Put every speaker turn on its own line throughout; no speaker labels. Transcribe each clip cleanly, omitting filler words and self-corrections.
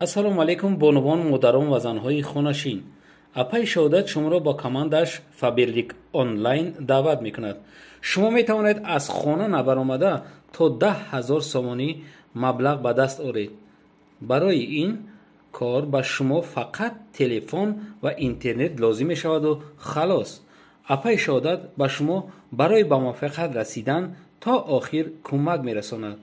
Ассалому алайкум бонувон, модарон ва занҳои хонашин. Апаи Шаҳодат шуморо бо командааш Фаберлик онлайн даъват мекунад. Шумо метавонед аз хона набаромада то 10 000 сомонӣ маблағ ба даст оред. Барои ин кор ба шумо фақат телефон ва интернет лозим мешаваду халос. Апаи Шаҳодат ба шумо барои ба муваффақият расидан то охир кӯмак мерасонад.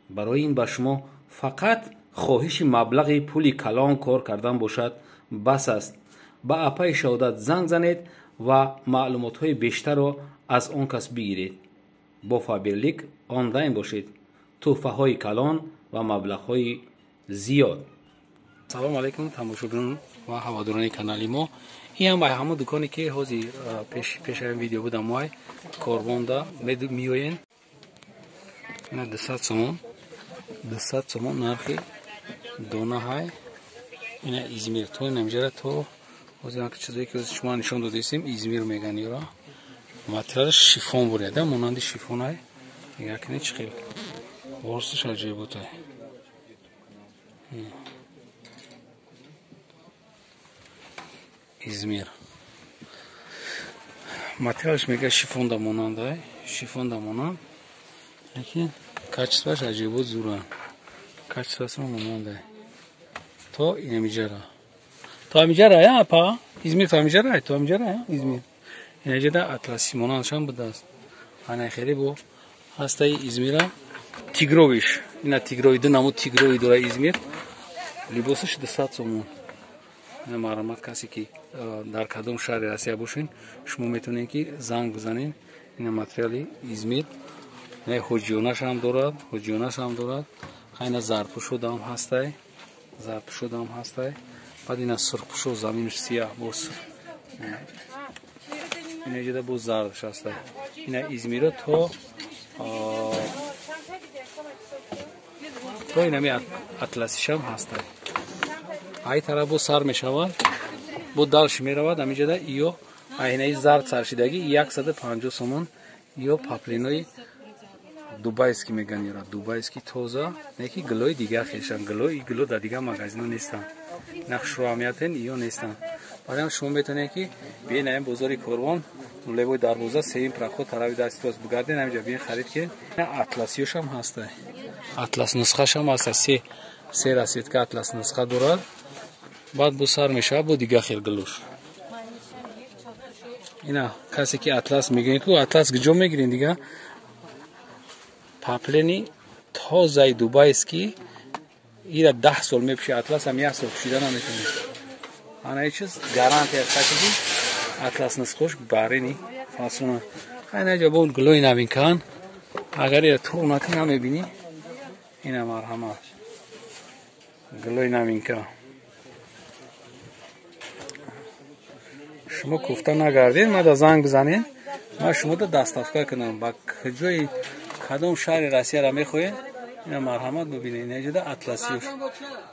Барои ин ба шумо фақат хоҳиши маблағи пули калон кор кардан бошад, бас аст. Ба апаи Шаҳодат занг занед ва маълумотҳои бештарро аз он кас бигиред. Бо Фаберлик онлайн бошед. Тӯҳфаҳои калон ва маблағҳои зиёд. Салому алайкум, тамошобинон ва ҳаводорони канали мо. Ин ҳам ҳамон дуконе, ки ҳозир пешаи видео будам, мой Корвонда меоен. Ина 200 сомон, 200 сомон нархи дона ҳай. Ина Измир то инамҷара, то ҳозир чизое ки шумо нишон додистем, Измир меган ёра. Материалаш шифон буряда, монанди шифон ҳай. Нигоҳ кунед, чӣ хел ворсиш аҷоиботай. Измир материалаш мега шифонда монандай, шифонда монанд, лекин качествоаш аҷоибот зура, качествоашро монандай. То инамиҷара, то амиҷара я апа Измир, то амиҷара, то амиҷара Измир. Инаҷада атласи монандашам будааст. Ана хеле бо ҳастаи Измира тигровиш. Ина тигрови, ду намуд тигрови дора Измир. Либосаш 200 сомон. Ина марҳамат, касе ки дар кадом шаҳри Россия бошен, шумо метавонед, ки занг бизанед. Ина материали Измир, ина ҳоҷионашам дорад, ҳоҷионашам дорад. Ина зарпӯшодам ҳастай, зарпӯшодам ҳастай. Баъд ина сурхпӯшо, заминаш сияҳ, бо сурх. Ина ҷода боз зардаш ҳастай. Ина Измиро то инами атласишам ҳастай. Ай тараф бо сар мешавад, бо дальше меравад. Ҳамиҷода ё айнаи зард саршидагӣ 150 сомон. Ё паплинои дубайский меган ёра, дубайский тоза, не ки гилои дигар хешан. Гилои гило дар дигар магазино нестанд, нақшро аҳамиятен ё нестанд. Барои шумо метавонед, ки биен ҳамин бозори Корвон, левой дарвоза, сеюм проход, тарафи дасти рост бигарден, ҳаминҷа биен, харид ки. Атласиёшам ҳастай, атлас нусхашам ҳаста, се расцветка атлас нусха дорад. Баъд бо сар мешавад бо дигар хел гилош. Ина касе ки атлас мегӯем, ку атлас куҷо мегирем дига? Паплени тозаи дубайский, ира 10 сол мепӯши, атлас ҳам як сол пӯшида наметавонед. Ана чиз гарантия аст, ки атлас нусхош барини фасона. Хайнаҷа бо гулои новинкаан, агар ира туғ накунӣ, намебинӣ. Ина марҳамат, гулои новинка. Шумо кофта нагардед, мада занг бизанед, ман шумода доставка кунам ба ҷои кадом шаҳри Россияро мехоҳед. Ина марҳамат, бибинед, инаҷода атласиёш,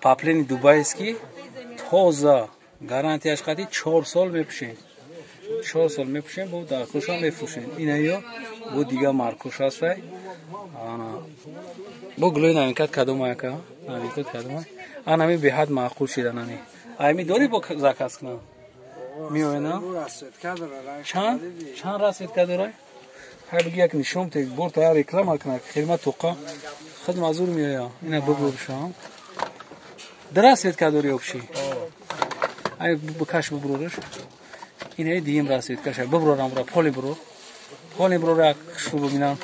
паплени дубайский тоза, гарантияш қати 4 сол мепӯшед, 4 сол мепӯшем, бо дархӯшам мефурӯшем. Ина ё бо дигар маркош ҳастай. Бо гулои новинкат кадом яка? Новинкат кадом? Анами беҳад маъқул шида. Нами айми дори, бо заказ кунам, меоена. Чанд чанд расцветка дорай? Ҳай, биги, як нишон те, бор та реклама кунак, хелма тоқа худ мазур меоя. Ина бубуршам, ду расцветка дори общий. Ай, бикаш, бубурораш. Инаи диюм расцветкаша бубурорам, бура поли буро, поли буро, як хушрӯ бибинам.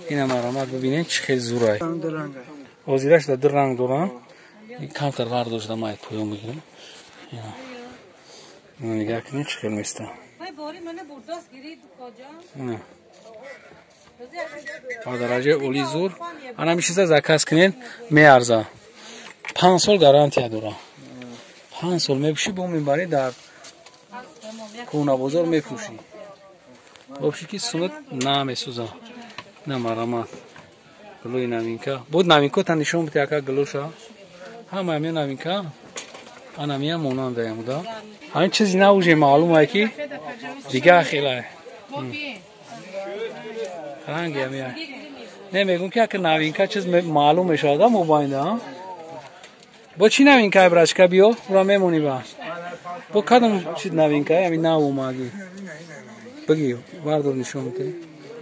Ина марҳамат, бибинем, чӣ хел зурай. Ҳозираш да ду ранг дорам, камтар вардошта май поён бигирам. Нигоҳ кунед, чӣ хел места. Ба дараҷаи олӣ зур. Анами чиза заказ кунед, меарза, 5 сол гарантия дора. 5 сол мепӯшӣ, бо мебарӣ дар кӯнабозор мефурӯшӣ, вообще ки сунат намесӯза. На марҳамат, гулои новинка. Буд новинкота нишон бите, ака, гулоша. Ҳама ҳамин новинка, анамия монандаямуда. Ҳамин чизи навуже маълумае, ки дигар хелай ранги ҳамия. Не, мегӯм, ки ака новинка чиз маълум мешавада мобайнда. Бо чӣ новинка, брачка, биё, ура мемонӣ ба. Бо кадом чиз новинка, ами нав омаги? Бигӣ, вардор, нишон бидеҳ.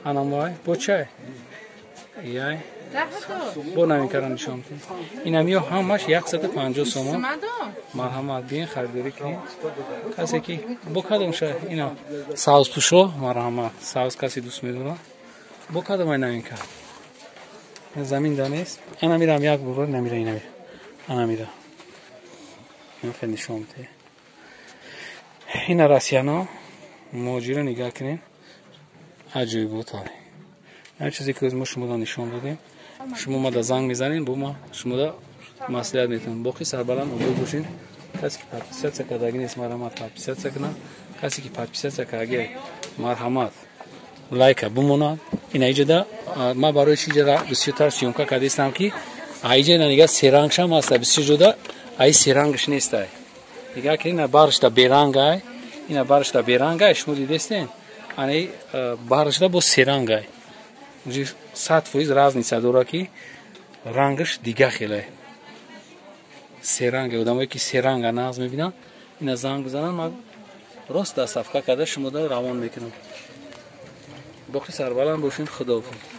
Анам вай, бо чай? Яй. Бо новинкаро нишон бидеҳ. Инамиё ҳамаш 150 сомон. Марҳамат, биен, харидорӣ кунед. Касе ки бо кадом ша ина сабзпӯшо, марҳамат, сабз касе дӯст медорад. Бо кадом ай новинка? Замин да нест. Ана мирам як бор намира, ина мира. Ана мира. Ин хел нишон бидеҳ. Ина россияно муҳоҷиро нигаҳ кунед. Аҷоибот ҳай. Ҳар чизе ки мо шумода нишон додем, шумо мада занг мезанем, бо ма шумода маслиҳат метавонем. Боқӣ сарбаланд, обод бошед. Касе ки подписаться кардаги нест, марҳамат, подписаться кунад. Касе ки подписаться кардаги, марҳамат, лайка бимонад. Ина иҷода ма барои чи ҷара бисёртар съёмка кардистам, ки аиҷа ина нига серангшам ҳаста, бисёр ҷода аи серангш нестай. Нигаҳ ки ина баршда берангай, ина баршда берангай, шумо дидестен, ани баршда бо серангай. 100% разница дора, ки рангаш дига хеле серанге. Одамое ки серанга нағз мебинанд, ина занг бизананд, ман рост доставка карда шумода равон мекунам. Боқӣ сарбаланд бошед, худоҳофиз.